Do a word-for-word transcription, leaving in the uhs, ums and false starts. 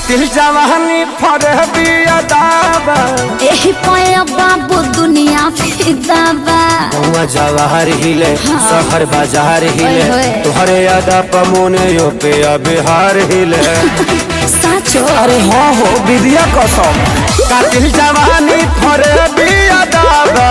कातिल जवानी फरे बिया दाबा। एही पया बाबू दुनिया फिदा बा। गौवा जवाहर हिले, हाँ। शहर बाजार हिले। ओए होए। तोहरे यादा पमोने यो पे बिहार हिले। साचो। अरे हाँ हो, विद्या कसम। कातिल जवानी फरे बिया दाबा।